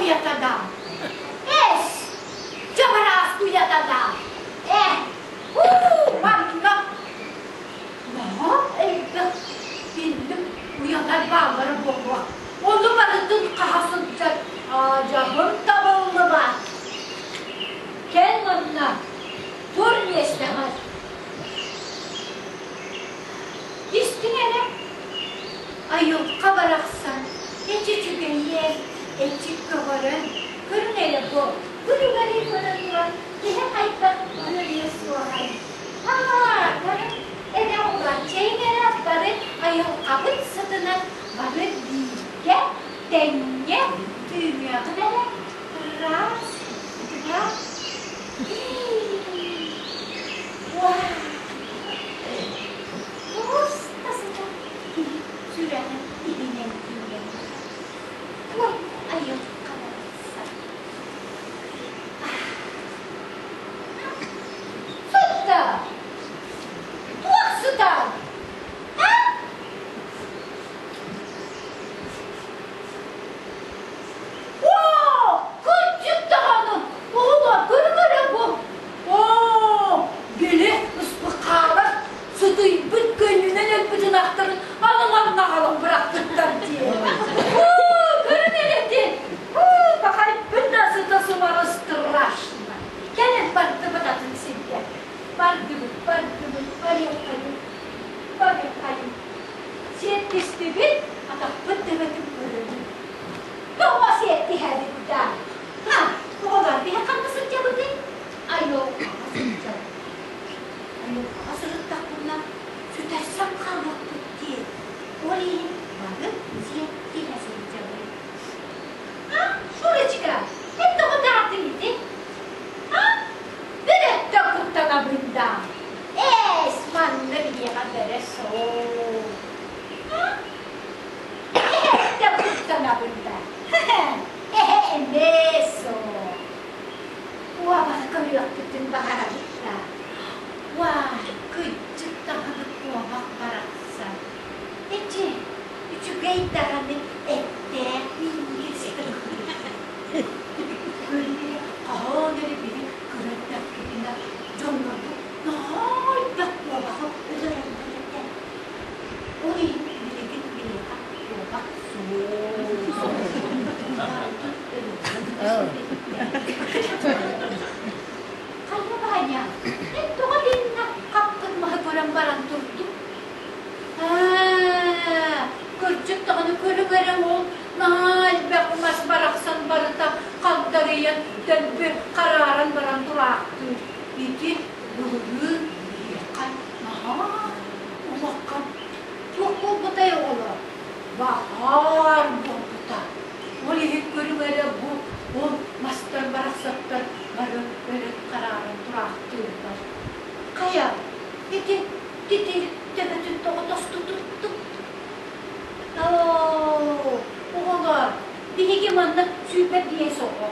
уйата да? Эс, дьабараас уйата да? Э, уу, манна наһаа элбэх биллим уйалар бааллара буолуо. Ону барытын хаһа сылдьар аадьабым табыллыбат. Кэл манна, тур миэстэҕэр. Истиҥ эрэ, айылҕа барахсан эчи үчүгэйиэн, эчи көҕөрөн, көрүҥ эрэ бу, күлүгэри көрөн туран киһи хайдах үөрүө суоҕай? Аа, көрүҥ, эрэ оҕолор, чэйиҥ эрэ бары айылҕабыт сытынан бары бииргэ, тэҥҥэ тыыныаҕын эрэ. Раз, два, три. Уа! Муоста сытар киһи сүрэҕин иһинэн киирэн Ой, айылҕа барахсан. Сытта! Туох сытар? А? Оо, кырдьык даҕаны, оҕолор көрүҥ-эрэ бу. Оо, били ыспыкаалар сытыйбыт көнньүнэн өлбүт ынахтарын аны манна аҕалан бырахпыттар дии. Уу, көрүҥ эрэ ити. Уу, пахайбыт да сыта сымара страшно. Кэлин бардыбыт атын сиргэ. Бардыбыт, бардыбыт, барыаххайын, барыаххайын. Сиэттистибит, атахпыт төбөтүн көрөбүт. Тоҕо сиэттиһэбит да? Ха, оҕолор биһи ханна сылдьабытый? Айылҕаҕа сылдьабыт. Айылҕаҕа сырыттахпына сүтэрсэн хаалыахпыт дии. Ол иһин бары сиэттиһэ сылдьабыт. А, Шурочка, эн тоҕо тааттыҥ ити? А, бөрөттөн куттанабын да. Эс, манна биһиэхэ бөрө суох. А? Эһэттэн куттанабын да. Эһэ эмиэ суох. Куобаҕы көрүөхпүтүн баҕарабыт да. Уай, кырдьык даҕаны куобах барахсан. Эчи, үчүгэй даҕаны эттээх минньигэс Көрүҥ хаһан эрэ били кыра эрдэхпитинэ дьоннорбут наһаа элбэх куобаҕы өлөрөллөр этэ. Ол иһин билигин биһиэхэ куобах суох. Барытын өлөрөн Хайа Ваня, эн тоҕо итиннэ хаппыт маһы көрөн баран турдуҥ? Аа, кырдьык даҕаны көрүҥ эрэ ол наһаа элбэх мас барахсан барыта хагдарыйан, дэлби харааран баран тураахтыыр. Ити былырыын биһиэхэ наһаа улахан туох буолбутай оҕолор? Баһаар буолбута. Ол иһин көрүҥ эрэ бу ол мастар барахсаттар бары өлөн харааран тураахтыыллар. Хайа, ити титирик төбөтүн тоҕо тосту туттуҥ? Оо, оҕолор, биһиги манна 25 оҕо.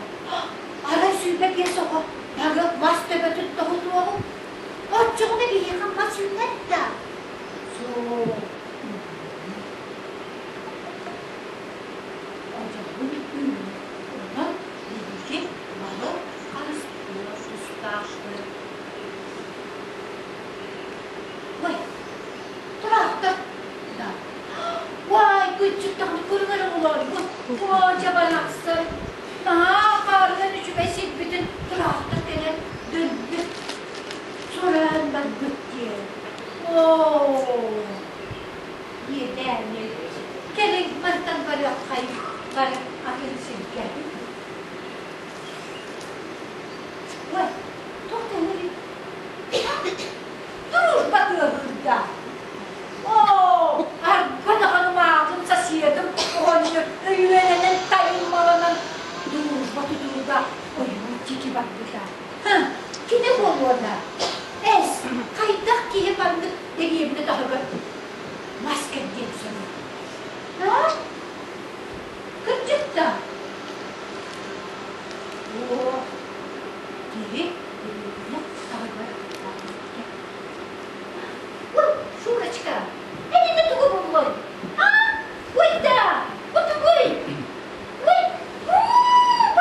Арай 25 оҕо бары мас төбөтүн тоһутуоҕуҥ. Оччоҕуна биһиэхэ мас үүнэр да? Суох. Одьоҕун үүнэр. Онон биһиги малы харыстыыр тустаахпыт. Ой, тураахтар да. Уай, күччүк даҕаны көрүҥ эрэ оҕолорбут. Уодьа барахсан. Наһаа хаарыан үчүгэй сирбитин тураахтар кэлэн дөлбүт. Сураан барбыт диэн. Оо, иэдээни. Кэлиҥ мантан барыаххай, бары атын сиргэ. Ой, туох тэҥэрий? Дружба тыаһыырда. Оо, арба даҕаны маатын сосиэтым оҕонньор өйүөлэнэн тайыммаланан дружба тутууга ойуу диэки барбыта. Һы, кини буолуо да? Эс, хайдах киһи маннык дэриэбинэ таһыгар мас кэрдиэн сөбүй? Аа? Кырдьык да? Оо, киһи дэриэбинэ таһыгар Ой, Шурочка, эн ити тугу буллуҥ? А? Ой да, бу тугуй? Ой, уу!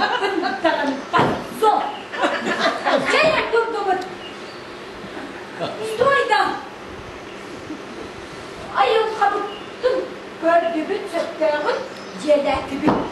Айбын даҕаны позор! Чэй курдубут! Стройда! Айылҕабытын көрдүбүт сөптөөҕүн дьиэлээтибит.